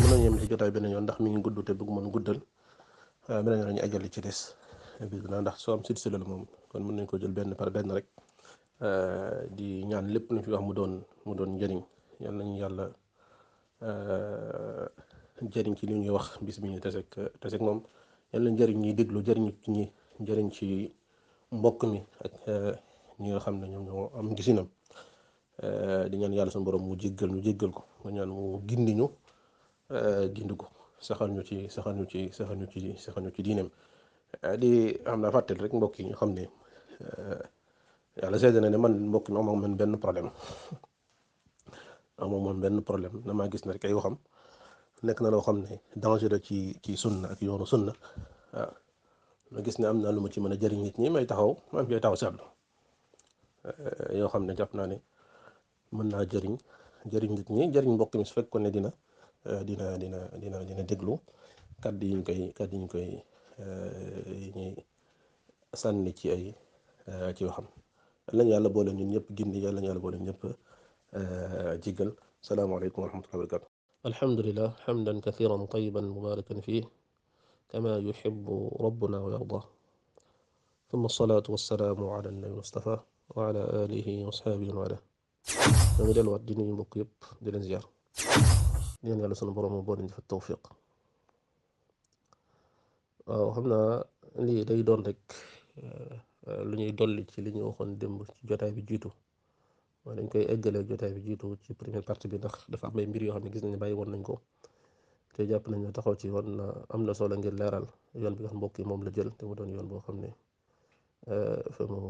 dinañ yem ci jotaay beneen yoon ndax mi ngi gudd te bëgg mën guddal beneen yoon ñu eggal li ci des bi naa ndax soo am silsila la moom kon mën nañ ko jël benn par benn rek di ñaan lépp lu fi wax mu doon njëriñ yal nañu yàlla jëriñ ci li ñuy wax bis bi ñu teseeg moom yal na njëriñ ñi déglu jëriñ ci ñi njëriñ ci mbokk mi ak ñi nga xam ne ñoom ñoo am gisinam di ñaan yàlla suñu borom mu jéggal ko nga ñaan mu gindi ñu gindi ko saxal ñu ci diineem di xam naa fàttali rek mbokk yi ñu xam ne yàlla seede na ne man mbokk mi amoon benn problème amoon benn problème damaa gis ne rek ay waxam nekk na loo xam ne danger la ci sunna ak yoonu sunna waaw ma gis ne am na lu ma ci mën a jëriñ nit ñi may taxaw ma am ci taxaw seetlu yoo xam ne jàpp naa ne mën naa jëriñ nit ñi jëriñ mbokk mi su fekkoon ne dina déglu kàddu yi ñu koy ñuy sànni ci waxam yàlla ñu yàlla boole ñun ñëpp gindi yàlla ñu yàlla boole ñëpp jéggal salaamaaleykum wa rahmatullahi wa barakatu alhamdulillah hamdan kathiran tayyiban mubarakan fih kama yuhibbu rabbuna wa yarda thumma as-salatu was-salamu ala an-nabi Mustafa wa ala alihi wa ashabihi wa ala ñoo ngi delluwaat di nuyu mbokk yëpp di leen ziar di leen yàlla sunu borom boo leen def tawfiq waaw xam naa lii day doon rek lu ñuy dolli ci li ñu waxoon démb ci jotaay bi jiitu mooy dañ koy eggalee jotaay bi jiitu ci première partie bi ndax dafa am ay mbir yoo xam ne gis nañu bàyyi woon nañ ko te jàpp nañu taxaw ci woon am na solo ngir leeral yoon bi nga xam mbokk yi moom la jël te mu doon yoon boo xam ne fa mu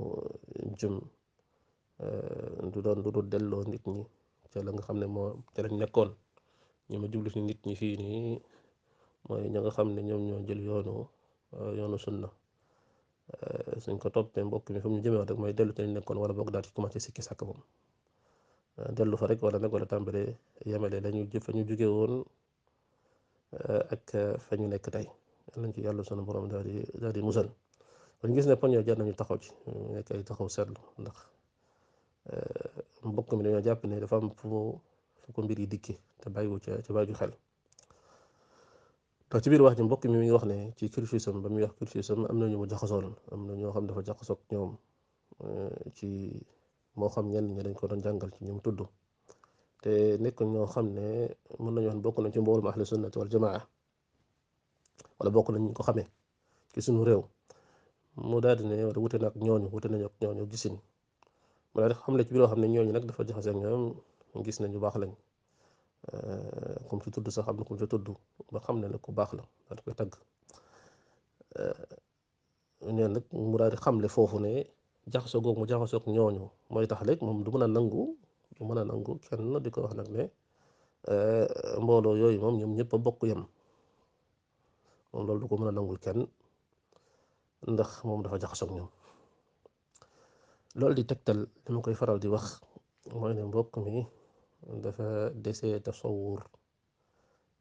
jëm du doon lu dul delloo nit ñi ca la nga xam ne moo ca lañ nekkoon ñu ma jublu ci nit ñi fii nii mooy ña nga xam ne ñoom ñoo jël yoonu sunna suñ ko toppee mbokk mi fa mu jëmee rek mooy dellu te ñu nekkoon wala boog daal di commencé sikki sàkk moom dellu fa rek wala nag wala tàmbalee yemale dañu fa ñu jóge woon ak fa ñu nekk tey lañ ci yàlla sunu borom daal di musal kon gis ne poñ yoo jar nañu taxaw ci nekk ay taxaw seetlu ndax mbokk mi dañoo jàpp ne dafa am fu ko mbir yi dikki te bàyyiwu ca bàyyi xel ndax ci biir wax ji mbokk mi ngi wax ne ci cursusam ba muy wax cursusam am na ñu mu jaxasoon am na ñoo xam dafa jaxasoog ñoom ci moo xam ñenn ñi dañ ko doon jàngal ci ñoom tudd te nekk ñoo xam ne mën nañu wax bokk nañ ci mboolum ahlu sunnati wal jamaa wala bokk nañ ñu ko xamee ci suñu réew mu daal di ne wala wute nag wute nañu ak ñooñu gisin mu daal di xam ne ci biir xam ne ñooñu nag dafa jaxase ak ñoom gis nañu baax lañ comme ci tudd sax am na comme ci tudd ba xam ne nag ku baax la daal di koy tagg neen nag mu daal di xamle foofu ne jaxasoo googu mu jaxasoo ak ñooñu mooy tax rek moom du mën a nangu kenn di ko wax nag ne mbooloo yooyu moom ñoom ñëpp a bokk yem moom loolu du ko mën a nangul kenn ndax moom dafa jaxasoo ak ñoom loolu di tegtal li ma koy faral di wax mooy ne mbokk mi dafa desee tasawur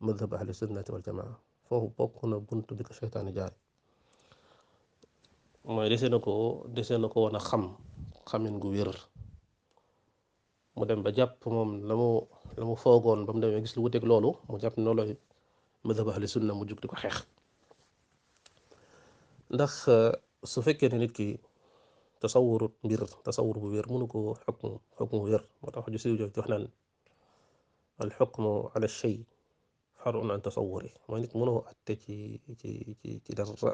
madhab ahli sunnati wal jamaa foofu bokk na bunt bi ko seytaane jaare mooy desee na ko woon a xamin gu wér mu dem ba jàpp moom la mu foogoon ba mu demee gis lu wuteeg loolu mu jàpp ne loolu madhab ahli sunna mu jug di ko xeex ndax su fekkee ne nit ki tasawur bu wér mënu ko xukmu wér moo tax ju siiw jox naan al xukmu ala shay far'un an tasawuri mooy nit mënoo atte ci dara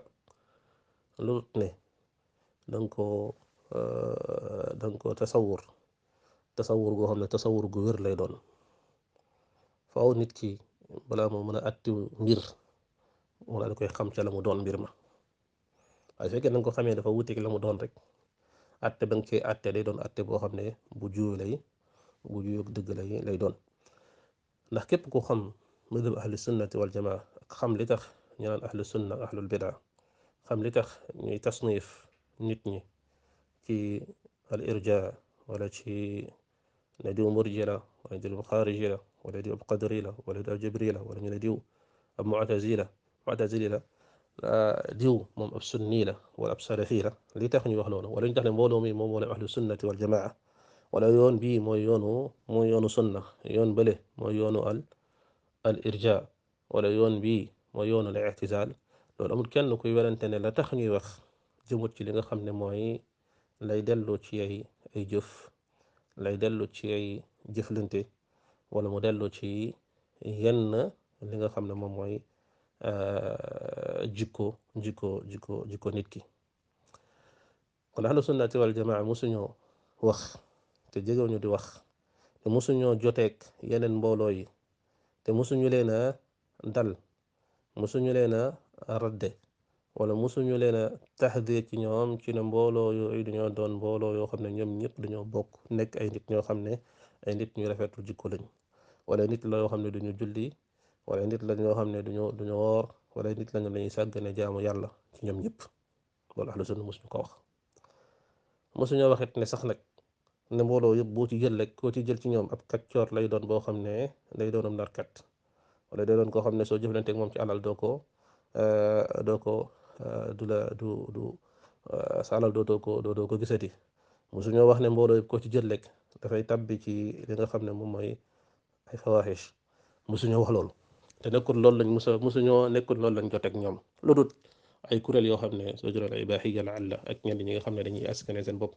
lu ne danga ko tasawur goo xam ne tasawur gu wér lay doon faaw nit ki balaa moo mën a atti mbir mu daal di koy xam ca la mu doon mbir ma waaye su fekkee na nga ko xamee dafa wuteeg la mu doon rek atte ba nga cee atte day doon atte boo xam ne bu juyoog dëgg lay doon ndax képp ku xam madhab ahlu sunnati wal jamaa ak xam li tax ñu naan ahlu sunna ahlul bidaa xam li tax ñuy tasnif nit ñi ci al irja wala ci ne diw murji la wala diw xaariji la wala diw ab qadari la wala diw ab jabri la wala ñu ne diw ab mu'tazili la diw moom ab sunni la wala ab salafi la li tax ñu wax loolu wala ñu tax ne mbooloo mi moom moo ne ahlu sunnati wal jamaa wala yoon bii mooy yoonu sunna yoon bële mooy yoonu al irja wala yoon bii mooy yoonu la i'tizaal loolu amul kenn kuy werante ne la tax ñuy wax jëmut ci li nga xam ne mooy lay dellu ci ay jëf lay dellu ci ay jëflante wala mu dellu ci yenn li nga xam ne moom mooy jikko nit ki kon ahlu sunnati wal jamaa mosuñoo wax te jegewuñu di wax te mosuñoo joteeg yeneen mbooloo yi te mosuñu leen a dal mosuñu leen a radde wala mosuñu leen a taxdir ci ñoom ci ne mbooloo yooyu dañoo doon mbooloo yoo xam ne ñoom ñëpp dañoo bokk nekk ay nit ñoo xam ne ay nit ñu rafetu jikko lañ wala nit la yoo xam ne duñu julli wala nit la ñoo xam ne duñu woor wala nit lañu lañuy sàggane jaamu yàlla ci ñoom ñëpp loolu ahlu sunna mosuñu ko wax mosuñoo waxit ne sax nag ne mbooloo yëpp boo ci jël rek koo ci jël ci ñoom ab kaccoor lay doon boo xam ne day doonam narkat wala day doon koo xam ne soo jëflanteeg moom ci alal doo ko du la du sa alal dootoo ko gisati mosuñoo wax ne mbooloo yëpp koo ci jël rek dafay tabbi ci li nga xam ne moom mooy ay fawaaxish mosuñoo wax loolu te nekkul loolu lañ mosuñoo nekkul loolu lañ joteeg ñoom lu dul ay kuréel yoo xam ne soo jural ay baaxiya la àlla ak ñenn ñi nga xam ne dañuy askane seen bopp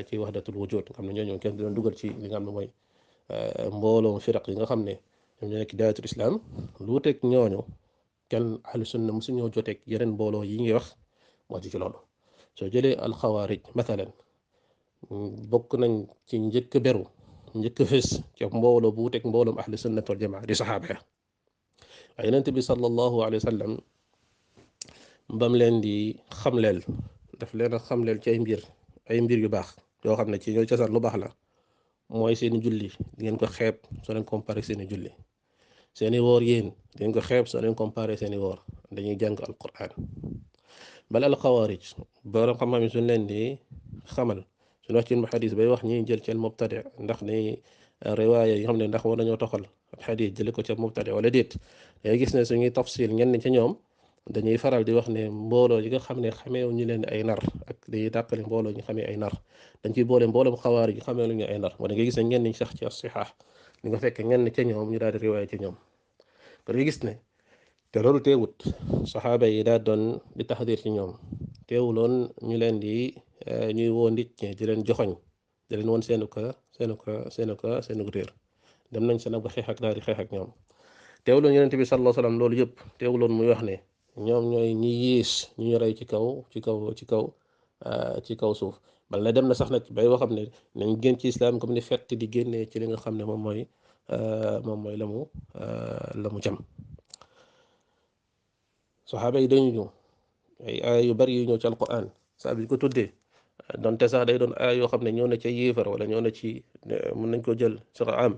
ci wahdatul wujud nga xam ne ñooñu kenn du leen dugal ci li nga xam ne mooy mbooloo firaq yi nga xam ne ñoom ñoo nekk daayatul islam lu teg ñooñu kenn ahlu sunna mosuñoo joteeg yeneen mbooloo yi ñuy wax moo ci loolu soo jëlee alxawaarij mathalan bokk nañ ci njëkk beru njëkk fës ci mbooloo bu wuteeg mbooloom ahlu sunnat wal jamaa di saxaaba ya waaye yonent bi sallallahu alayhi wa sallam bam leen di xamleel daf leen a xamleel ci ay mbir yu baax yoo xam ne ci ñooy cosaan lu baax la mooy seeni julli di ngeen ko xeeb soo leen comparé seeni julli seeni woor yéen di ngeen ko xeeb soo leen comparé seeni woor dañuy jàng alquran bal alxawaarij borom xam-xam yi suñ leen di xamal suñu wax ci ilmu xadis bay wax ñi jël ci al mubtadi ndax ni riwaaya yi xam ne ndax war nañoo toxal ab xadis jële ko ca mubtadi wala déet day gis ne suñuy tafsil ñenn ci ñoom dañuy faral di wax ne mbooloo yi nga xam ne xameewu ñu leen ay nar ak dañuy tàqale mbooloo ñu xamee ay nar dañ ciy boole mbooloo bu xawaar yi xamee lu ñu ay nar wala nga gis ne ñenn ñi sax ci as-sihah li nga fekk ñenn ca ñoom ñu daal di riwaaya ci ñoom kon nga gis ne te loolu teewut saxaaba yi daa doon di taxadir ci ñoom teewuloon ñu leen di ñuy woo nit ñi di leen joxoñ di leen woon seenu réer dem nañ sa nag ba xeex ak daal di xeex ak ñoom teewuloon yonent bi sallallahu alayhi wasallam loolu yëpp teewuloon muy wax ne ñoom ñooy ñi yiis ñu ñu rey ci kaw suuf bal na dem na sax nag bay waxam ne nañ génn ci islam comme ni fett di génnee ci li nga xam ne moom mooy la mu jam saxaaba yi dañu ñëw ay aaya yu bari yu ñëw ci alquran saa bi ko tuddee donte sax day doon aaya yoo xam ne ñëw na ca yéefar wala ñëw na ci mën nañ ko jël sura am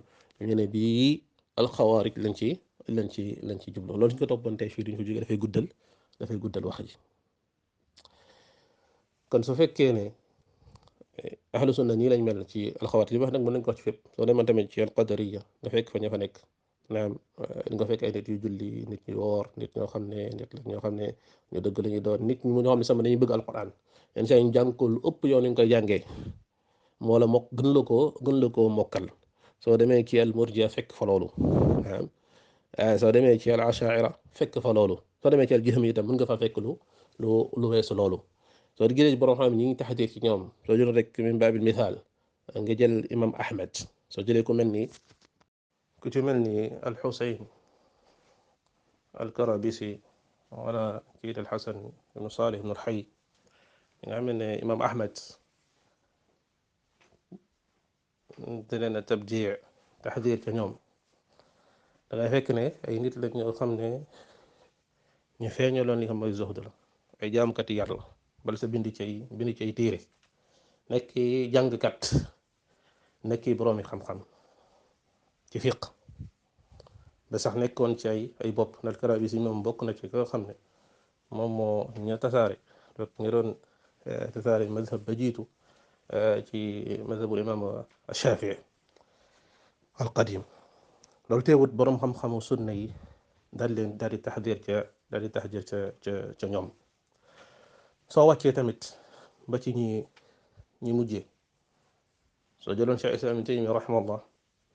ñu ne bii alxawaarij lañ ci jublu loolu ñu ko toppantee fii duñ ko jógee dafay guddal wax ji kon su fekkee ne ahlu sunna nii lañ mel ci alxawaarij li wax nag mën nañ ko wax ci fépp soo demoon tamit ci alqadariya nga fekk fa ña fa nekk naam nga fekk ay nit yu julli nit ñu woor nit ñoo xam ne nit la ñoo xam ne ñu dëgg la ñuy doon nit ñoo xam ne sama dañuy bëgg alquran yenn saa ñu jàng ko lu ëpp yoon ñu koy jàngee moo la mokk gën la koo mokkal soo demee ci al murji'a fekk fa loolu soo demee ci al ashaira fekk fa loolu soo demee ci al jahmi itam mën nga fa fekk lu weesu loolu soo di gisee borom xam ñi ngi taxadir ci ñoom soo jël rek min baabil misaal nga jël imam ahmed soo jëlee ku ci mel ni al xusayn al karabisi wala kiit al xasan ibnu salih ibnu alxay nga xam ne imam ahmed di leen a tabjii taxdir ca ñoom dangay fekk ne ay nit la ñoo xam ne ñu feeñaloon li xam mooy zuhd la ay jaamkati yàlla bal sa bind ci ay téere nekk jàngkat nekk boroomi xam-xam ci fiq ba sax nekkoon ci ay bopp nal Karabisi moom bokk na ci ko xam ne moom moo ña tasaare donc ñu doon tasaare mazhab ba jiitu ci mazhabul imam Shafii al qadim loolu teewut boroom xam-xamu sunna yi daal di taxdir ca ñoom soo wàccee tamit ba ci ñi mujjee soo jëloon Cheikh Islam Ibn Taymiyya rahimahullah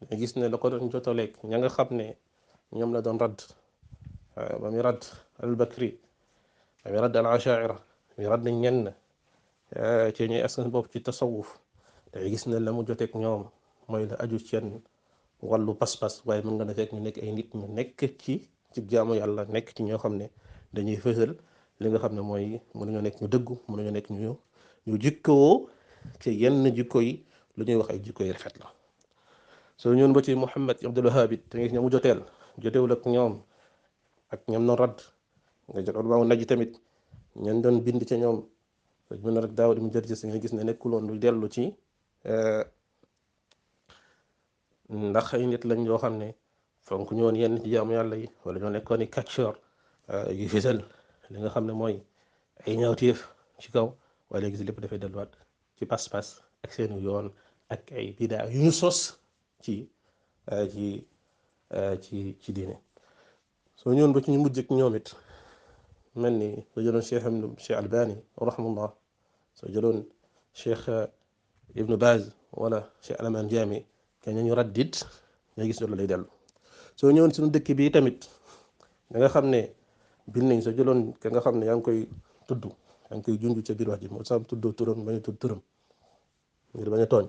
nga gis ne la ko doon jotaleeg ña nga xam ne ñoom la doon radd ba muy radd al bakri ba muy radd al ashaira muy radd ñenn ci ñuy askan bopp ci tasawuf day gis ne la mu joteeg ñoom mooy la aju ci wàllu pas-pas waaye mën nga na fekk ñu nekk ay nit ñu nekk ci jaamu yàlla nekk ci ñoo xam ne dañuy fësal li nga xam ne mooy mënuñoo nekk ñu dëggu mënuñoo nekk ñu jikkoo ci yenn jikko yi lu ñuy wax ay jikko yi rafet la soo ñëwoon ba ci Muhammad Abdul Wahhab it da ngay ñamu joteel jotewul ak ñoom ak ñam noon radd nga jot ulama naji tamit ñan doon bind ci ñoom mën rek Daawud ibn Jarjas nga gis ne nekkuloon lu dellu ci ndax ay nit lañ yoo xam ne fonk ñoon yenn ci jaamu yàlla yi wala ñoo nekkoon i kàccoor yu fisal li nga xam ne mooy ay ñaawteef ci kaw waaye léegi si lépp dafay delluwaat ci pas-pas ak seenu yoon ak ay bidaa yu ñu sos ci ci ci diine soo ñëwoon ba ci ñu mujj ak ñoom it mel ni soo jëloon Cheikh Albani rahimahullah soo jëloon Cheikh Ibnu Baz wala Cheikh Alaman Jami kañ ñu raddit nga gis loolu lay dellu soo ñëwoon suñu dëkk bi tamit da nga xam ne bind nañ soo jëloon ka nga xam ne yaa ngi koy tudd yaa ngi koy junj ca biir wax ji moo sam tuddoo turam bañ a tudd turam ngir bañ a tooñ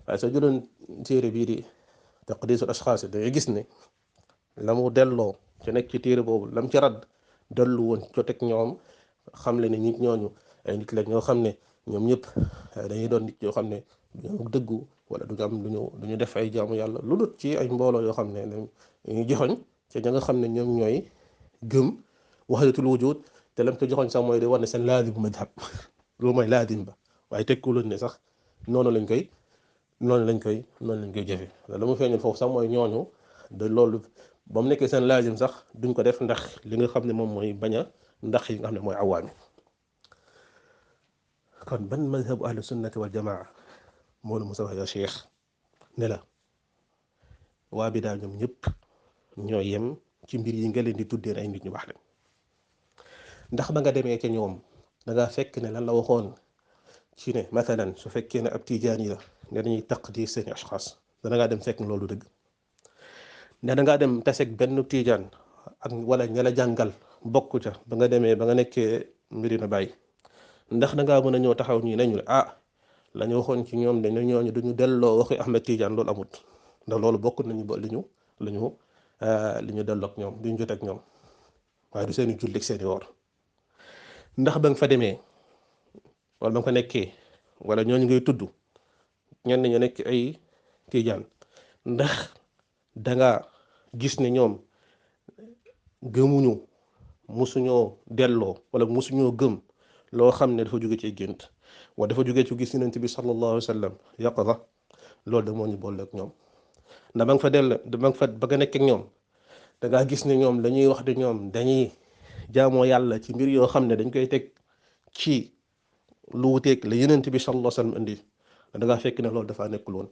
waaye soo jëloon téere bii di taqdisul ashxaas da ngay gis ne la mu delloo ci nekk ci téere boobu lam ci radd dellu woon joteeg ñoom xam le ne nit ñooñu ay nit la ñoo xam ne ñoom ñëpp dañuy doon nit yoo xam ne duñu dëggu wala du am duñu def ay jaamu yàlla lu dul ci ay mbooloo yoo xam ne dañuy joxoñ ci ña nga xam ne ñoom ñooy gëm wahdatul wujud te lam ko joxoñ sax mooy day war ne seen laazim madhab loolu mooy laazim ba waaye tekkuloon ne sax noonu lañ koy jëfe la mu feeñal foofu sax mooy ñooñu de loolu ba mu nekkee seen laazim sax duñ ko def ndax li nga xam ne moom mooy bañ a ndax yi nga xam ne mooy awaami kon ban madhabu ahlu sunnati wal jamaa moo la musa wax ya cheikh ne la waa bi daal ñoom ñëpp ñoo yem ci mbir yi nga leen di tuddee ay nit ñu baax lañ ndax ba nga demee ca ñoom da ngaa fekk ne lan la waxoon ci ne mathalan su fekkee ne ab tijaan yi la ne dañuy taqdir seeni ashxaas dana ngaa dem fekk ne loolu dëgg ne da ngaa dem taseeg benn tijaan ak wala ña la jàngal bokk ca ba nga demee ba nga nekkee mbiri na bàyyi ndax da ngaa mën a ñëw taxaw ñii nañu ah la ñu waxoon ci ñoom dañu ñooñu duñu delloo waxi Ahmed Tidiane loolu amut ndax loolu bokk nañu ba li ñu delloo ak ñoom duñ jot ak ñoom waaye du seeni julli ak seeni woor ndax ba nga fa demee wala ba nga fa nekkee wala ñooñu ngay tudd ñenn ñu nekk ay Tidiane ndax danga gis ne ñoom gëmuñu musuñoo delloo wala musuñoo gëm loo xam ne dafa jóge ci gént wala dafa jóge ci gis Yonent bi sallallahu alayhi wa sallam yaqza loolu da moo ñu boole ak ñoom ndax ba nga fa ba nga nekk ak ñoom da ngaa gis ne ñoom dañuy wax de ñoom dañuy jaamoo yàlla ci mbir yoo xam ne dañ koy teg ci lu wuteeg la Yonent bi sallallahu alayhi wa sallam indi da ngaa fekk ne loolu dafa nekkul woon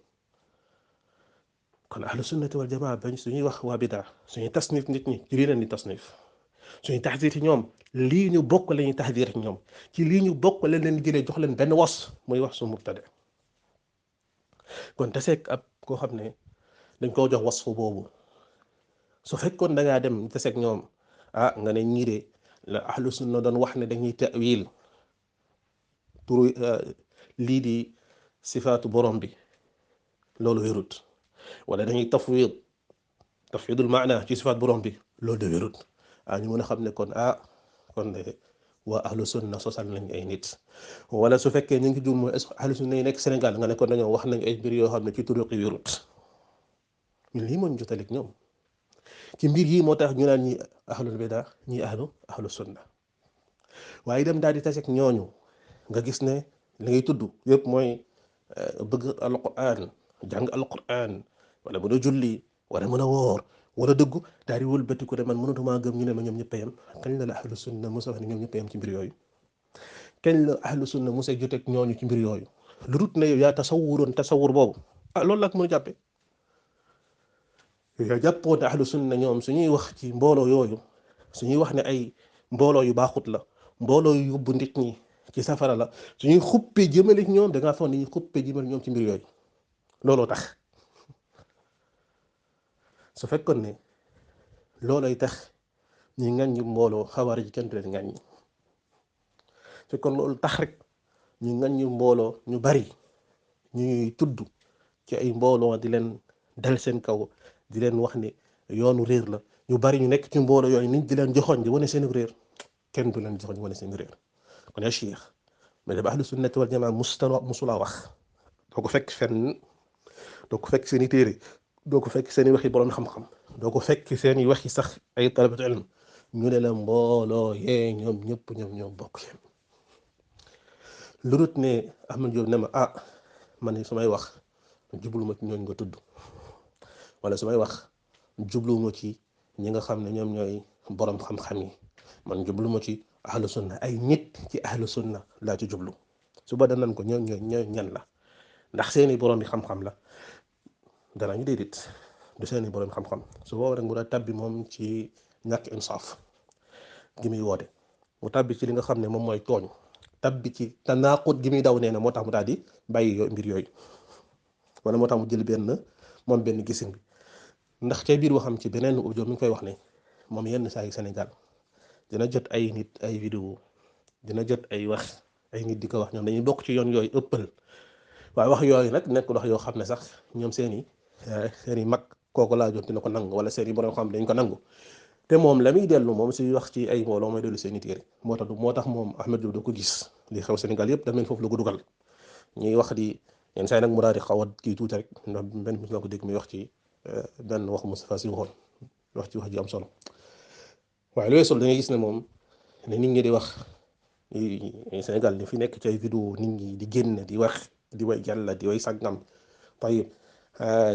kon ahlu sunnati wal jamaa bañ suñuy wax waa bidaa suñuy tasnif nit ñi ci lii leen di tasnif suñuy taxdiir ci ñoom lii ñu bokk la ñuy taxdiir ci ñoom ci lii ñu bokk leen leen jëlee jox leen benn was muy wax su mubtada kon taseeg ab koo xam ne dañ koo jox wasfu boobu su fekkoon da ngaa dem taseeg ñoom ah nga ne ñii de la ahlu sunna doon wax ne dañuy ta'wil turu lii di sifaatu borom bi loolu wérut wala dañuy tafwidul maana ci sifaat borom bi loolu de wérut ñu mën a xam ne kon kon de waa ahlu sunna sosal nañ ay nit wala su fekkee ñu ngi jum mooy ahlu sunna yi nekk Sénégal nga ne kon dañoo wax nañ ay mbir yoo xam ne ci turuqi wérut ñun lii moo ñu jotalik ñoom ci mbir yi moo tax ñu naan ñi ahlul bidaa ñi ahlu sunna waaye dem daal di taseeg ñooñu nga gis ne li ngay tudd yëpp mooy bëgg alquran jàng alquran wala mën a julli wala mën a woor wala dëggu daal di wëlbati ko de man mënatumaa gëm ñu ne ma ñoom ñëpp a yem kañ la ahlu sunna musa wax ne ñoom ñëpp a yem ci mbir yooyu kañ la ahlu sunna musa joteeg ñooñu ci mbir yooyu lu dut ne yow yaa tasawur boobu loolu la ak mën a jàppe yaa jàppoo ne ahlu sunna ñoom suñuy wax ci mbooloo yooyu suñuy wax ne ay mbooloo yu baaxut la mbooloo yu yóbbu nit ñi ci safara la suñuy xuppee jëmale ci ñoom da ngaa foog ne ñuy xuppee jëmale ñoom ci mbir yooyu looloo tax su fekkoon ne loolay tax ñi ŋàññi mbooloo xawaari ji kenn du leen ŋàññi te kon loolu tax rek ñu ŋàññi mbooloo ñu bari ñuy tudd ci ay mbooloo di leen dal seen kaw di leen wax ni yoonu réer la ñu bari ñu nekk ci mbooloo yooyu nit di leen joxoñ di wane seen réer kenn du leen joxoñ wane seen réer kon yaa cheikh mais da ahlu sunnati wal jamaa musula wax doo ko fekk fenn doo ko fekk seen i téere doo ko fekk seen i waxi borom xam-xam doo ko fekk seen i waxi sax ay talabatu ilm ñu ne la mbooloo yee ñoom ñëpp ñoom bokk yem lu dut ne Ahmad Diop ne ma ah man ni samay wax jubluwuma ci ñooñ nga tudd wala samay wax jubluwuma ci ñi nga xam ne ñoom ñooy borom xam-xam yi man jubluwuma ci ahlu sunna ay nit ci ahlu sunna laa ci jublu suba danañ ko ñooy ñan la ndax seeni borom yi xam-xam la danañu déedéet du seeni borom xam-xam su boobu rek mu daa tabbi moom ci ñàkk insaaf gi muy woote mu tabbi ci li nga xam ne moom mooy tooñ tabbi ci tanaqut gi muy daw nee na moo tax mu daal di bàyyi mbir yooyu wala moo tax mu jël moom benn gisin bi ndax ca biir waxam ci beneen audio mi ngi koy wax ne moom yenn saa yi Sénégal dina jot ay nit ay vidéo dina jot ay wax ay nit di ko wax ñoom dañuy bokk ci yoon yooyu ëppal waaye wax yooyu nag nekk wax yoo xam ne sax ñoom seeni mag kooku laa jot dina ko nangu wala seeni borom xam dañ ko nangu te moom la muy dellu moom si wax ci ay mbooloo mooy dellu seeni téere moo tax moom Ahmed Diop da ko gis li xew Sénégal yëpp dameen foofu la ko dugal ñuy wax di yenn saa yi nag mu daal di xaw a kii tuuti rek ndax benn bis nga ko dégg muy wax ci benn wax Moustapha Sy waxoon wax ci wax ji am solo waaye loolu sol da ngay gis ne moom ne nit ñi di wax Sénégal ni fi nekk ci ay vidéo nit ñi di génn di wax di way jàlla di way sàggam tayib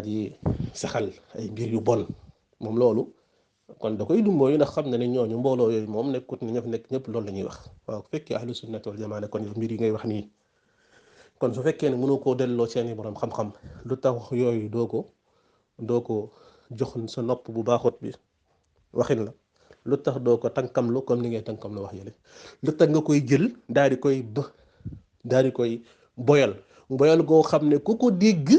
di saxal ay mbir yu bon moom loolu kon da koy dumboo yi ndax xam na ne ñooñu mbooloo yooyu moom nekkut ne ñëpp nekk ñëpp loolu la ñuy wax waaw bu fekkee ahlu sunnati wal jamaa kon yow mbir yi ngay wax nii kon su fekkee ne mënu koo delloo seeni borom xam-xam lu tax wax yooyu doo ko jox sa nopp bu baaxut bi waxin la lu tax doo ko tànkamlu comme ni ngay tànkamlu wax yële lu tax nga koy jël daal di koy boyal goo xam ne ku ko dégg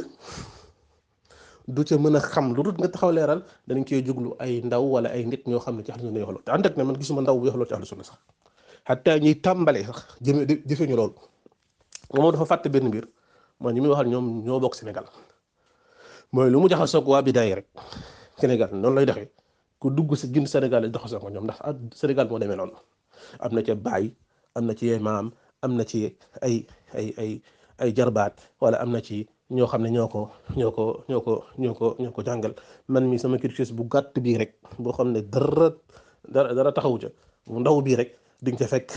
du ca mën a xam lu dul nga taxaw leeral danañ koy juglu ay ndaw wala ay nit ñoo xam ne ci ahlu sunna yoo xam te ànd ak ne man gisuma ndaw bu yoo ci ahlu sunna sax xataa ñuy tàmbalee sax jëfe ñu loolu moom dafa fàtte benn mbir mooy ñi muy waxal ñoom ñoo bokk Sénégal mooy lu mu jaxasoog waa bidaay rek Sénégal noonu lay doxee ku dugg si gin Sénégal la jaxasoo ko ñoom ndax Sénégal moo demee noonu am na ca baay am na ci maam am na ci ay jarbaat wala am na ci ñoo xam ne ñoo ko jàngal man mi sama cursus bu gàtt bii rek boo xam ne dara taxawu ca bu ndaw bii rek di nga ca fekk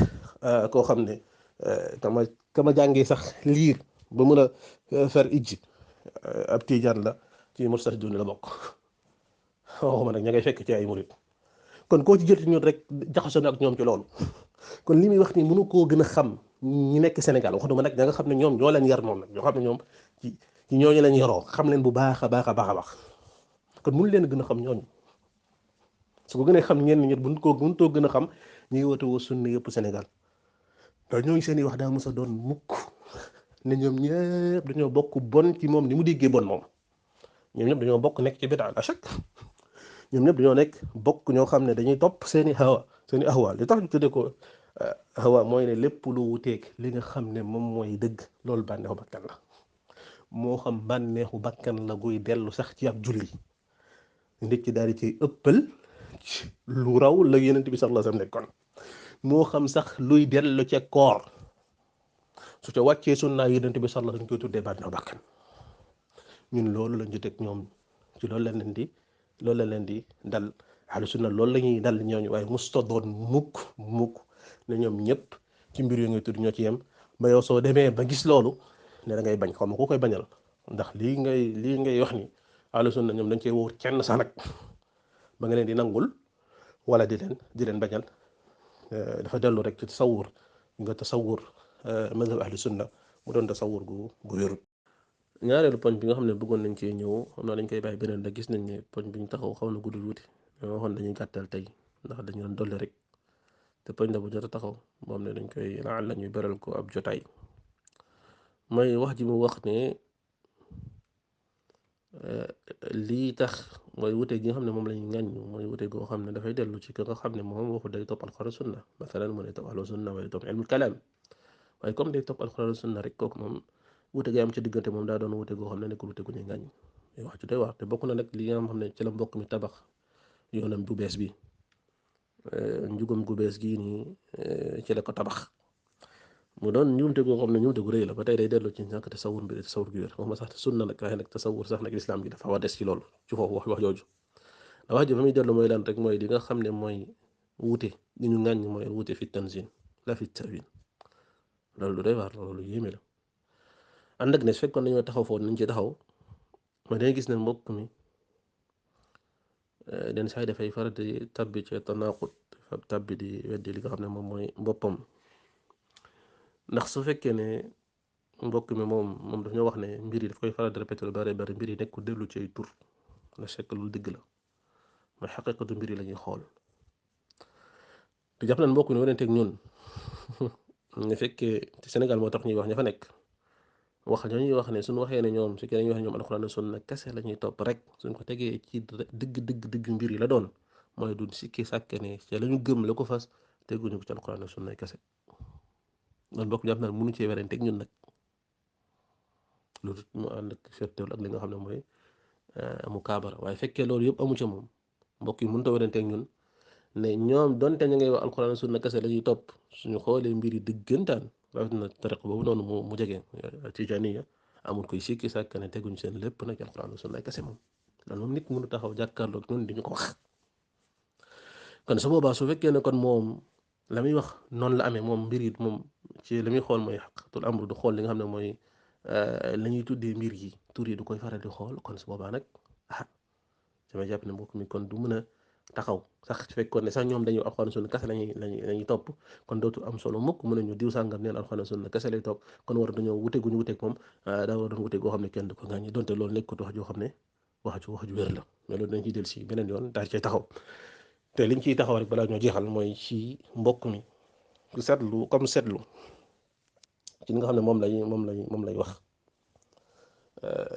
koo xam ne kama jàngee sax liir ba mën a fer ijji ab tijaan la ci Moustarchidine la bokk waxuma nag ña ngay fekk ci ay murit kon koo ci jël ci ñun rek jaxasoo na ak ñoom ci loolu kon li muy wax ni mënu koo gën a xam ñi nekk Sénégal wax duma nag da nga xam ne ñoom ñoo leen yar moom nag ñoo xam ne ñoom ci ñooñu leen yaroo xam leen bu baax a baax a baax a baax kon mënu leen gën a xam ñooñu su ko gënee xam ñenn ñi mënutoo gën a xam ñuy woote woo sunna yëpp Sénégal te ñooñu seen i wax daa mos a doon mukk ne ñoom ñëpp dañoo bokk bon ci moom ni mu déggee bon moom ñoom ñëpp dañoo bokk nekk ci bidaa à chaque ñoom ñëpp dañoo nekk bokk ñoo xam ne dañuy topp seeni ahwa li tax ñu tuddee ko ahwa mooy ne lépp lu wuteeg li nga xam ne moom mooy dëgg loolu bànneexu bakkan la moo xam bànneexu bakkan la guy dellu sax ci ab julli nit ci daal di ciy ëppal lu raw la Yonent bi sallallahu alayhi wasallam nekkoon moo xam sax luy dellu ca koor su ca wàccee sunnaa Yonent bi sallallahu alayhi wasallam dañ koy tuddee bànneexu bakkan ñun loolu lañ ci teg ñoom ci loolu la leen di dal ahlu sunna loolu la ñuy dal ñooñu waaye musta doon mukk ne ñoom ñëpp ci mbir yu ngay tudd ñoo ci yem ba yow soo demee ba gis loolu ne da ngay bañ xaw ma ku koy bañal ndax lii ngay wax ni ahlu sunna ñoom dañ cee wóor kenn sax nag ba nga leen di nangul wala di leen bañal dafa dellu rek ci tasawur nga tasawur mazhab ahlu sunna mu doon tasawur gu wérut ñaareelu poñ bi nga xam ne bëggoon nañ cee ñëw xam naa dañ koy bàyyi beneen da gis nañ ne poñ bi ñu taxaw xaw na gudd tuuti ñoo waxoon dañuy gàttal tey ndax dañu doon dolli rek te poñ la bu jot a taxaw moom ne dañ koy laal la ñuy beral ko ab jotaay mooy wax ji mu wax ne lii tax mooy wute gi nga xam ne moom la ñu ŋàññ mooy wute goo xam ne dafay dellu ci ki nga xam ne moom waxu day topp alxuraan sunna masalan mu ne topp ahlu sunna wala topp ilmul kalaam waaye comme day topp alxuraan sunna rek kooku moom wute gi am ci diggante moom daa doon wute goo xam ne nekkul wute gu ñuy ŋàññ wax ci doy wax te bokk na nag li nga xam ne ci la mbokk mi tabax yoonam bu bees bi njugam gu bees gii nii ci la ko tabax mu doon njuumte goo xam ne njuumte gu rëy la ba tey day dellu ci ñàkk tasawur bi tasawur gi wér wax ma sax sunna nag waaye nag tasawur sax nag lislaam gi dafa war a des ci loolu ci foofu wax jooju da wax ji fa muy dellu mooy lan rek mooy li nga xam ne mooy wuute li ñu ŋàññ mooy wuute fi tanzil la fi tawil loolu lu doy waar loolu lu yéeme la ànd ak ne su fekkoon dañoo taxaw foofu nañ ci taxaw ma day gis ne mbokk mi den saay dafay faral di tabbi ci tanaqut tabbi di weddi li nga xam ne moom mooy boppam ndax su fekkee ne mbokk mi moom daf ñoo wax ne mbir yi daf koy faral di répété lu bari bari mbir yi nekk dellu ci ay tur la fekk lu dëgg la mooy xaqiqatu mbir yi la ñuy xool te jàpp nañ mbokk mi waneenteeg ñun ne fekkee ci Sénégal moo tax ñuy wax ña fa nekk wax ñuy wax ne suñu waxee ne ñoom su fekkee dañuy wax ne ñoom alxuraan ak sunna kese la ñuy topp rek suñ ko tegee ci dëgg mbir yi la doon mooy du sikki sàkke ne ci la ñu gëm la ko fas teguñu ko ci alxuraan ak sunna kese loolu mbokk jàpp naa mënu cee weranteeg ñun nag loolu mu ànd ak firtewul ak li nga xam ne mooy mu kaabara waaye fekkee loolu yëpp amu ca moom mbokk yi mënut a weranteeg ñun ne ñoom donte ñu ngay wax alxuraan ak sunna kese la ñuy topp suñu xoolee mbir yi dëggantaan rawatina tariq boobu noonu mu jege tijaniya amul koy sikki sàkk ne teguñ seen lépp nag alxuraan ak sunna kese moom loolu moom nit mënu taxaw jàkkaarloog ñun di ñu ko wax kon su boobaa su fekkee ne kon moom la muy wax noonu la amee moom mbir yi moom ci li muy xool mooy xaqatul amru du xool li nga xam ne mooy la ñuy tuddee mbir yi tur yi du koy faral di xool kon su boobaa nag ah damay jàpp ne mbokk mi kon du mën a taxaw sax su fekkoon ne sax ñoom dañu alxuraan sunna kese lañuy topp kon dootul am solo mukk mën nañu diw sàngam neen alxuraan sunna kese lay topp kon war dañoo wute gu ñu wuteeg moom daa war doon wute goo xam ne kenn du ko ngaañi donte loolu nekkut wax joo xam ne wax ju wér la mais loolu dañ ciy del si beneen yoon daal cay taxaw te liñ ciy taxaw rek balaa ñoo jeexal mooy ci mbokk mi ku seetlu comme seetlu ci li nga xam ne moom lay wax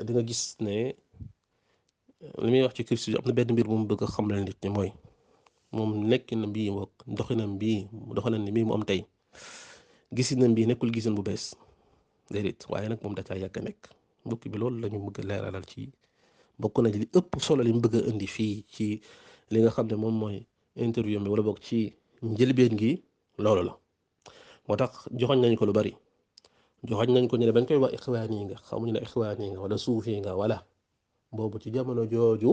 di nga gis ne li muy wax ci cursus am na benn mbir bu mu bëgg a xam la nit ñi mooy moom nekki na mbii mbokk doxinam bii mu am tey gisinam bii nekkul gisin bu bees déedéet waaye nag moom da caa yàgg nekk mbokk bi loolu la ñu bëgg a leeralal ci bokk na li ëpp solo li mu bëgg a indi fii ci li nga xam ne moom mooy interview bi wala bokk ci njëlbeen gi loolu la moo tax joxoñ nañ ko lu bari joxoñ nañ ko ñu ne bañ koy wax ixwaan yi nga xamuñu ne ixwaan yi nga wala suuf yi nga wala boobu ci jamono jooju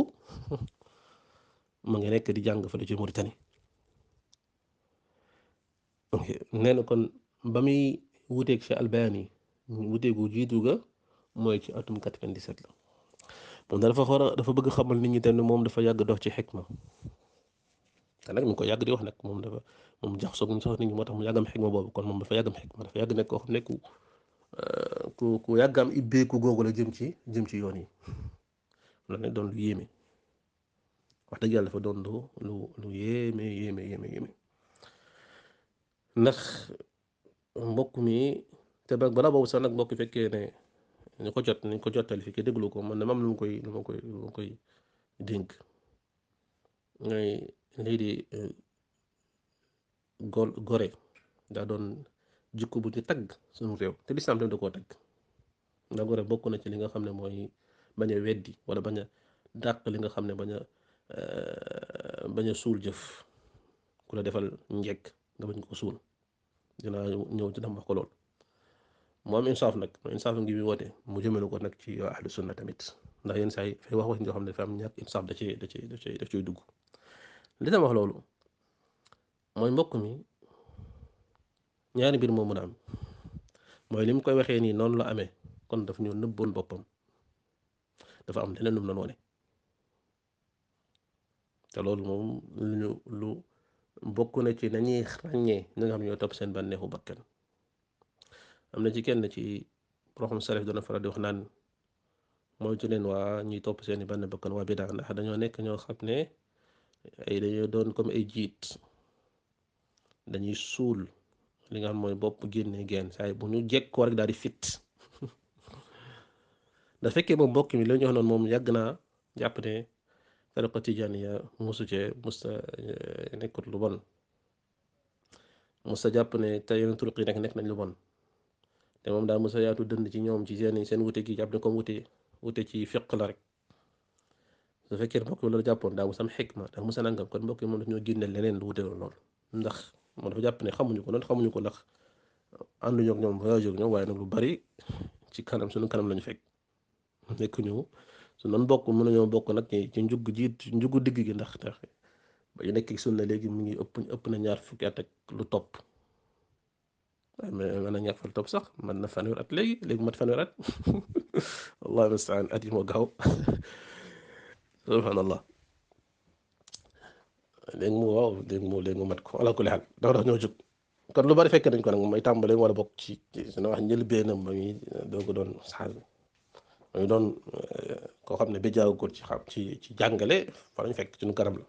mu ngi nekk di jàng fële ci Mauritanie nee na kon ba muy wuteeg ci Albani wuteegu jiitu ga mooy ci atum 97 la moom dafa bëgg xamal nit ñi tamit moom dafa yàgg dox ci xikma te nag mi ngi ko yàgg di wax nag moom jaxasoo ñu sax nit ñi moo tax mu yàggam xikma boobu kon moom dafa yàggam xikma dafa yàgg nekk koo xam ne ku yàggam ibbeeku googu la jëm ci yoon yi loolu nag doon lu yéeme wax dëgg yàlla dafa doon lu yéeme ndax mbokk mi te nag balaa boobu sax nag mbokk fekkee ne ñu ko jottali fi ki déglu ko man ne mam lu ma koy dénk ngay lii di gore daa doon jikko bu ñu tagg suñu réew te lislaam tamit da koo tagg ndax gore bokk na ci li nga xam ne mooy bañ a weddi wala bañ a dàq li nga xam ne bañ a suul jëf ku la defal njekk nga bañ ko suul dinaa ñëw ci dam wax ko lool mu am insaaf nag insaaf ngi bi woote mu jëmale ko nag ci ahlu sunna tamit ndax yenn saa yi fay wax yoo xam ne dafa am ñàkk insaaf da ciy dugg li tam wax loolu mooy mbokk mi ñaari mbir moo mën a am mooy li mu koy waxee nii noonu la amee kon daf ñu nëbboon boppam dafa am leneen lu mu doon wane te loolu moom lu bokk na ci nañuy ràññee ñi nga xam ne ñoo topp seen bànneexu bakkan am na ci kenn ci borom salaf dana faral di wax naan moytu leen waa ñuy topp seeni bànne bakkan waa bidaa ndax dañoo nekk ñoo xam ne dañoo doon comme ay jiit dañuy suul li nga xam mooy bopp génne genn saa bu ñu jekkoo rek daal di fit da fekkee moom mbokk mi la ñu wax noonu moom yàgg naa jàpp ne tariqa tijaaniya mosu cee musta nekkut lu bon musta jàpp ne te yeneen turuq yi nekk nañ lu bon te moom daa musa yaatu dënd ci ñoom ci seen wute gi jàpp ne comme wute ci fiq la rek su fekkee mbokk yi loolu jàppoon daa musa am xikma daa musa nangam kon mbokk yi moom dañoo génneel leneen lu wute lool ndax moom dafa jàpp ne xamuñu ko noonu xamuñu ko ndax ànduñu ak ñoom voyage ak ñoom waaye nag lu bari ci kanam suñu kanam lañu fekk nekk ñu su noonu bokk mën nañoo bokk nag ci njuggu digg gi ndax ba ñu nekk sunna léegi mu ngi ëpp na ñaar fukki at ak lu topp waaye mën na ñaar fukki topp sax mën na fanweer at léegi mat fanweer at wallahi mustaan at yi moo gaaw subhanallah léegi mu mat ko ala kulli xaal dafa ñoo jóg kon lu bari fekk nañ ko nag may tàmbale wala bokk ci suñu wax njëlbéenam ba muy doo ko doon saxaal muy doon koo xam ne béjjaaw ko ci jàngale fa lañ fekk suñu kanam la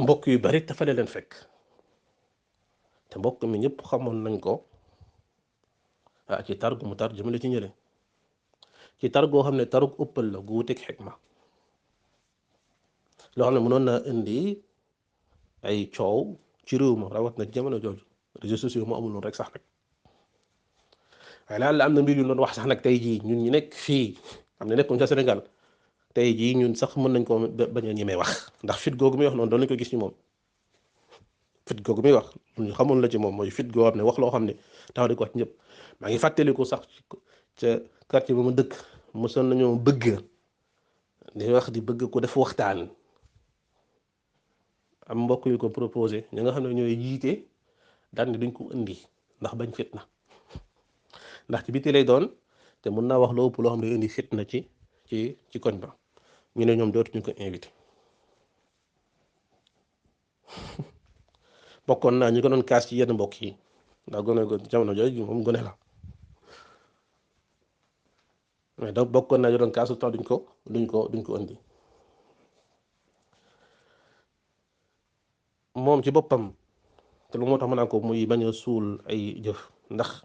mbokk yu bari tafale leen fekk te mbokk mi ñëpp xamoon nañ ko ci tar gu mu tar jëmale ci ñële ci tar goo xam ne tarug ëppal la gu wuteeg xikma loo xam ne mënoon naa indi ay coow ci réew ma rawat na jamono jooju réseaux sociaux moo amul noonu rek sax rek waaye laal la am na mbir yu doon wax sax nag tey jii ñun ñu nekk fii am na nekkoon ca Sénégal tey jii ñun sax mën nañ ko bañ a ñemee wax ndax fit googu muy wax noonu doon lañ ko gis ci moom fit googu muy wax ñu xamul la ci moom mooy fit goo xam ne wax loo xam ne tax di ko wax ñëpp maa ngi fàttaliku sax ca quartier ba mu dëkk mosoon nañoo bëgg di wax di bëgg ko def waxtaan am mbokk yu ko proposé ñi nga xam ne ñooy jiite daan ni duñ ko indi ndax bañ fitna ndax ci biti lay doon te mën naa wax loo ëpp loo xam ne indi fitna ci koñ ba ñu ne ñoom dootuñu ko invité bokkoon naa ñu ko doon kaas ci yenn mbokk yi ndax gone ko jamono jooju moom gone la mais donc bokkoon naa ñu doon kaas tax duñ ko indi moom ci boppam te lu moo tax mën naa ko muy bañ a suul ay jëf ndax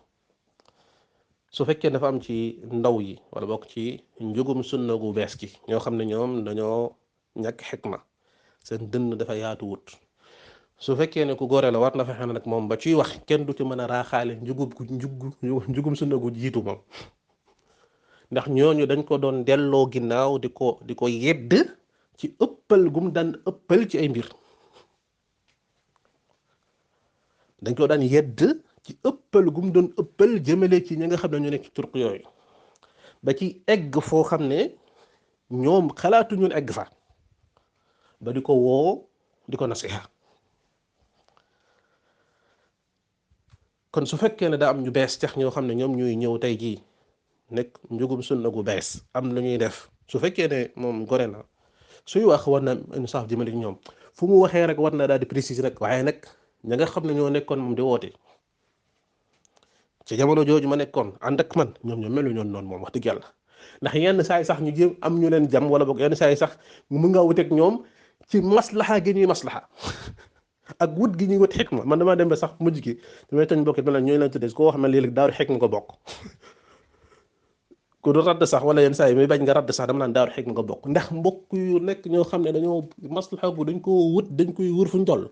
su fekkee dafa am ci ndaw yi wala bokk ci njugum sunna gu bees gi ñoo xam ne ñoom dañoo ñàkk xikma seen dënn dafa yaatu wut su fekkee ne ku góore la war na fexe nag moom ba ciy wax kenn du ci mën a raaxaale njugum sunna gu jiitu moom ndax ñooñu dañ ko doon delloo ginnaaw di ko yedd ci ëppal gum daan ëppal ci ay mbir dañ ko daan yedd ci ëppal gum doon ëppal jëmale ci ñi nga xam ne ñu nekk ci turq yooyu ba ci egg foo xam ne ñoom xalaatu ñun egg fa ba di ko woo di ko nasiha kon su fekkee ne daa am ñu bees tax ñoo xam ne ñoom ñuy ñëw tey jii nekk njugum sunna gu bees am lu ñuy def su fekkee ne moom gore na suy wax war na insaaf jëmale ci ñoom fu mu waxee rek war na daal di préciser rek waaye nag ña nga xam ne ñoo nekkoon moom di woote ci jamono jooju ma nekkoon ànd ak man ñoom ñoo melu ñoon noonu moom wax dëgg yàlla ndax yenn saa yi sax ñu jéem am ñu leen jam wala boog yenn saa yi sax mu nga wuteeg ñoom ci maslaxa gi ñuy maslaxa ak wut gi ñuy wut xikma man damaa dem ba sax mujj gi damay tañ bokk ma la ñooy lañ tuddee koo xam ne léegi daaru xikma ko bokk ku du radd sax wala yenn saa yi muy bañ nga radd sax dama naan daaru xikma ko bokk ndax mbokk yu nekk ñoo xam ne dañoo maslaxa bu dañ ko wut dañ koy wër fuñ toll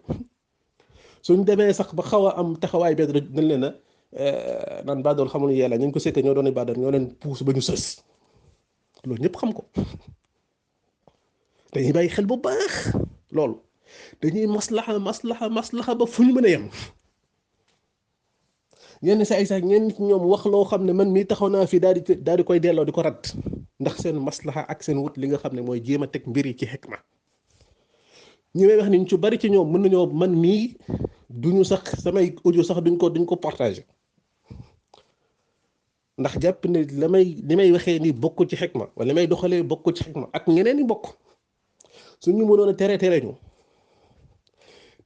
suñ demee sax ba xaw a am taxawaay bee dañ leen a naan baadool xamul yàlla ñu ngi ko sekkee ñoo doon baadool ñoo leen puus ba ñu sës loolu ñëpp xam ko dañuy bàyyi xel bu baax loolu dañuy maslaxa ba fu ñu mën a yem yenn saa yi sax ñenn ci ñoom wax loo xam ne man mii taxaw naa fii daal di koy delloo di ko rat ndax seen maslaxa ak seen wut li nga xam ne mooy jéem a teg mbir yi ci xikma ñi may wax ni ñu ci bari ci ñoom mën nañoo man mii duñu sax samay audio sax duñ ko partager ndax jàpp ne li may waxee nii bokk ci xikma wala li may doxalee bokk ci xikma ak ñeneen i bokk suñu mënoon a tere ñu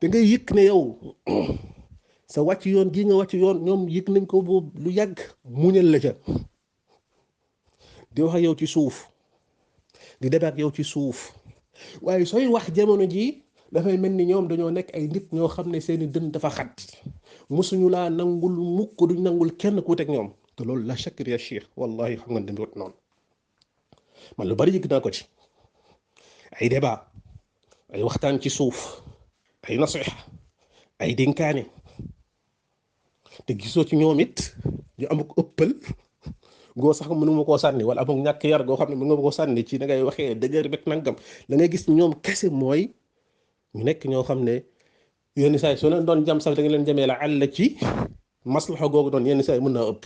da ngay yëg ne yow sa wàcc yoon gii nga wàcc yoon ñoom yëg nañ ko boobu lu yàgg muñal la ca di wax ak yow ci suuf di débat ak yow ci suuf waaye sooy wax jamono ji dafay mel ni ñoom dañoo nekk ay nit ñoo xam ne seeni dën dafa xat musuñu laa nangul mukk duñ nangul kenn ku teg ñoom te loolu la chakr ya cheikh wallahi xam nga demewut noonu man lu bari yëg naa ko ci ay débat ay waxtaan ci suuf ay nasiha ay dénkaane te gisoo ci ñoom it ñu am ko ëppal goo sax mënuma koo sànni wala amul ñàkk yar goo xam ne mën nga koo sànni ci da ngay waxee dëgër bek nangam da ngay gis ñoom kese mooy ñu nekk ñoo xam ne yenn saa yi soo leen doon jam sax da nga leen jamee la àll ci maslaxa googu doon yenn saa yi mën naa ëpp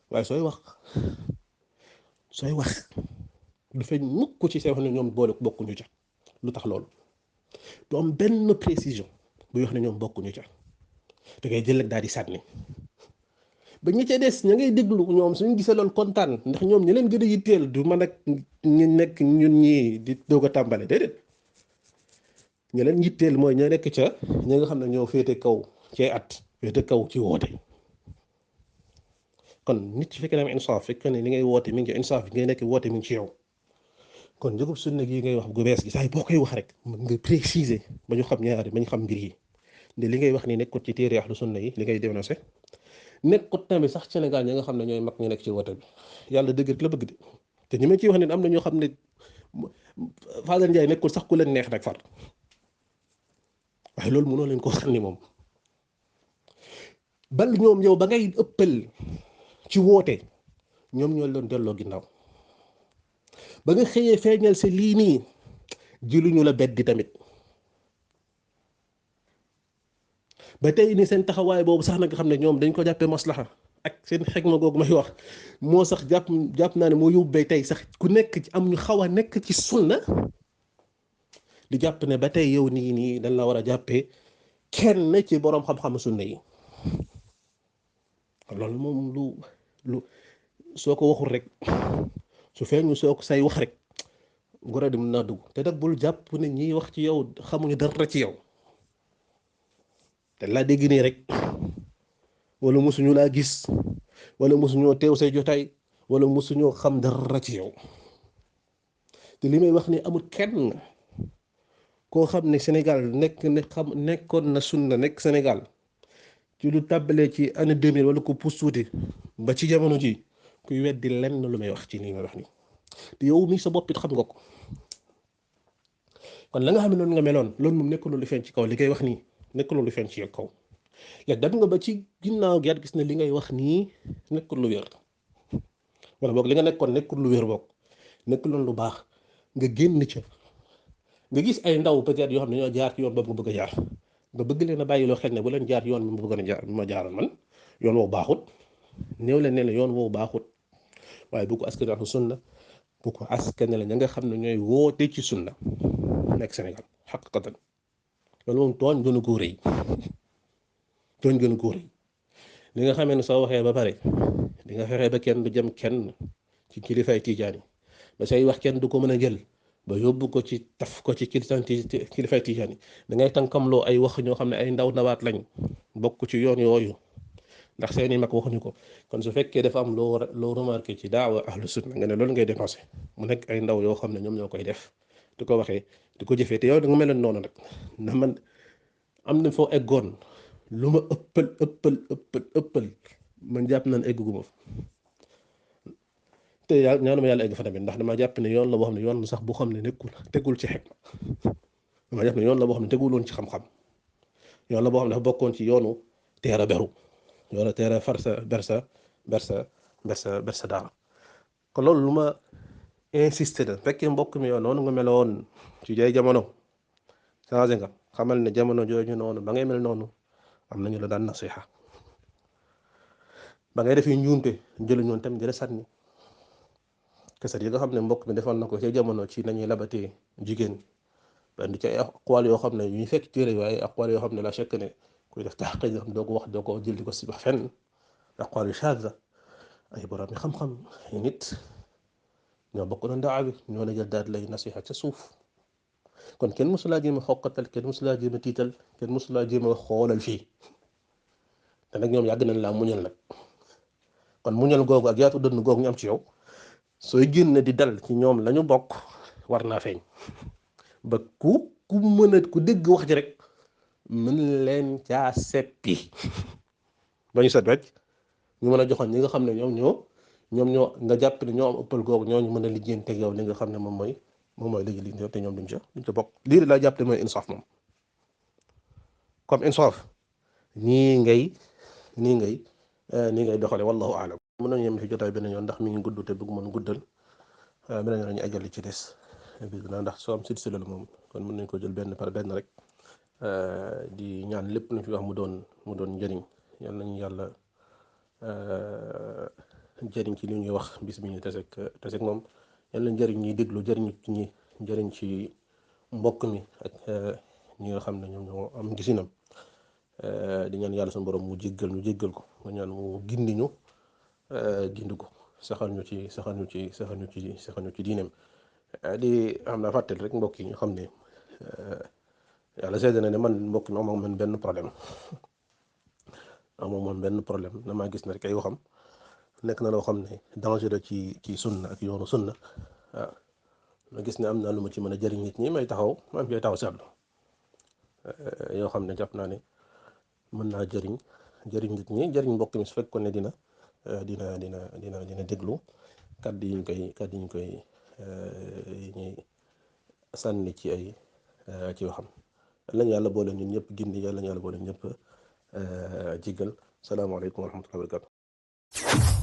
waaye sooy wax du feeñ mukk ci say wax ne ñoom boole bokkuñu ca lu tax loolu du am benn précision buy wax ne ñoom bokkuñu ca da ngay jël rek daal di sànni ba ñi ca des ña ngay déglu ñoom suñu gisee loolu kontaan ndax ñoom ñi leen gën a yitteel du man ak ñu nekk ñun ñii di doog a tàmbale déedéet ñi leen yitteel mooy ña nekk ca ñi nga xam ne ñoo féete kaw cee at féete kaw ci woote kon nit ci fekkee ne am insaaf fekkee ne li ngay woote mi ngi ci insaaf bi ngay nekk woote mi ngi ci yow kon njëgub sunna gi ngay wax gu bees gi saa yi boo koy wax rek nga préciser ba ñu xam ñaari ba ñu xam mbir yi nde li ngay wax ni nekkut ci téere ahlu sunna yi li ngay dénoncé nekkut tamit sax Sénégal ñi nga xam ne ñooy mag ñu nekk ci woote bi yàlla dëgg rek la bëgg de te ñi ma ciy wax ne am na ñoo xam ne Fadel Ndiaye nekkul sax ku leen neex nag far waaye loolu mënoo leen koo sànni moom bal ñoom yow ba ngay ëppal ci woote ñoom ñoo leen delloo ginnaaw ba nga xëyee feeñal si lii nii jiluñu la beddi tamit ba tey ni seen taxawaay boobu sax na nga xam ne ñoom dañ ko jàppee maslaxa ak seen xegma googu may wax moo sax jàpp naa ne moo yóbbee tey sax ku nekk ci am ñu xaw a nekk ci sunna di jàpp ne ba tey yow nii dañ la war a jàppee kenn ci boroom xam-xam sunna yi loolu moom lu soo ko waxul rek su feeñu soo ko say wax rek ngoro di mën naa dugg te nag bul jàpp ne ñiy wax ci yow xamuñu dara ci yow te laa dégg nii rek wala mosuñu laa gis wala mosuñoo teew say jotaay wala mosuñoo xam dara ci yow te li may wax ni amul kenn koo xam ne Sénégal nekkoon na sunna nekk Sénégal ci lu tàbbalee ci année 2000 wala ko pousse tuuti ba ci jamono ji kuy weddi lenn lu may wax ci nii may wax nii te yow mii sa bopp it xam nga ko kon la nga xam ne noonu nga meloon loolu moom nekkul lu feeñ ci kaw li ngay wax nii nekkul lu feeñ ci kaw léegi dem nga ba ci ginnaaw gi gis ne li ngay wax nii nekkul lu wér wala boog li nga nekkoon nekkul lu wér boog nekkul lu baax nga génn ca nga gis ay ndaw peut-être yoo xam ne ñoo jaar ci yoon boobu nga bëgg a jaar nga bëgg leen a bàyyi loo xel ne bu leen jaar yoon bi ma bëgg a jaar ma jaaral man yoon woowu baaxut néew leen ne la yoon woowu baaxut waaye bu ko askan wi sunna bu ko askan la ña nga xam ne ñooy woote ci sunna nekk Sénégal xaqiqatan loolu moom tooñ gënu ko rëy tooñ gënu ko rëy li nga xamee ne soo waxee ba pare di nga fexe ba kenn du jëm kenn ci kilifay tiijaan yi ba say wax kenn du ko mën a jël ba yóbbu ko ci taf ko ci kilifay tiijaan yi da ngay tànkamloo ay wax ñoo xam ne ay ndaw ndawaat lañ bokk ci yoon yooyu ndax seeni mag waxuñu ko kon su fekkee dafa am loo remarqué ci daawa ahlu sunna nga ne loolu ngay dénoncé mu nekk ay ndaw yoo xam ne ñoom ñoo koy def di ko waxee di ko jëfee te yow da nga mel noonu nag na man am na foo eggoon lu ma ëppal man jàpp nañ egg gu ma te yàlla ñaanuma yàlla egg fa tamit ndax dama jàpp ne yoon la boo xam ne yoon sax boo xam ne tegul ci xekma dama jàpp ne yoon la boo xam ne tegul woon ci xam-xam yoon la boo xam ne dafa bokkoon ci yoonu teer a beru yoonu teer a far sa bersa daara kon loolu lu ma insisté na fekkee mbokk mi yow noonu nga meloon ci jay jamono changé nga xamal ne jamono jooju noonu ba ngay mel noonu am nañu la daan nasiha ba ngay def njuumte jëlu ñoon tam di la sànni kaset yi nga xam ne mbokk mi defoon na ko ci jamono ci nañuy labatee jigéen ba indi ci ay aqwaal yoo xam ne ñuy fekk téere waaye aqwaal yoo xam ne la chekk ne kuy def taxqiq yoo xam doo ko wax doo ko jël di ko si wax fenn aqwaal yu shaadha ay borom yi xam-xam ay nit ñoo bokk na daawa bi ñoo la jël daal lay nasiha ca suuf kon kenn mosulaa jéem a xoqatal kenn mosulaa jéem a tiital kenn mosulaa jéem a wax xoolal fii te nag ñoom yàgg nañ laa muñal nag kon muñal googu ak yaatu dënn googu ñu am ci yow sooy génn di dal ci ñoom lañu bokk war naa feeñ ba ku mën a ku dégg wax ji rek mën leen caa seppi ba ñu set rek ñu mën a joxoon ñi nga xam ne ñoom ñoom ñoo nga jàpp ne ñoo am ëppal googu ñooñu mën a lijjanteeg yow li nga xam ne moom mooy léegi li te ñoom duñ ca bokk lii laa jàpp ne mooy insaaf moom comme insaaf nii ngay nii ngay nii ngay doxale wallahu aalam. mën nañu yem ci jotaay beneen yoon ndax mi ngi gudd te bëgg mën guddal beneen yoon ñu eggal li ci des bis na ndax soo am silsila la moom kon mën nañ ko jël benn par benn rek di ñaan lépp lu fi wax mu doon njëriñ yal nañu yàlla jëriñ ci li ñuy wax bis bi ñu taseeg moom yàlla njëriñ ñi déglu jëriñ ci ñi njëriñ ci mbokk mi ak ñi nga xam ne ñoom ñoo am gisinam di ñaan yàlla suñu borom mu jéggal ko mu ñaan mu gindi ko saxal ñu ci diineem di xam naa fàttali rek mbokk yi ñu xam ne yàlla seede na ne man mbokk mi amoo man benn problème amoo man benn problème damaa gis ne rek ay waxam nekk na loo xam ne danger la ci sunna ak yoonu sunna waaw ma gis ne am na lu ma ci mën a jëriñ nit ñi may taxaw ma am cay taxaw seetlu yoo xam ne jàpp naa ne mën naa jëriñ nit ñi jëriñ mbokk mi su fekkoon ne dina déglu kàddu yi ñu koy ñuy sànni ci ay ci waxam lañ yàlla boole ñun ñëpp gindi yàlla ñu yàlla boole ñëpp jéggal salaamaaleykum wa rahmatullahi wa barakatu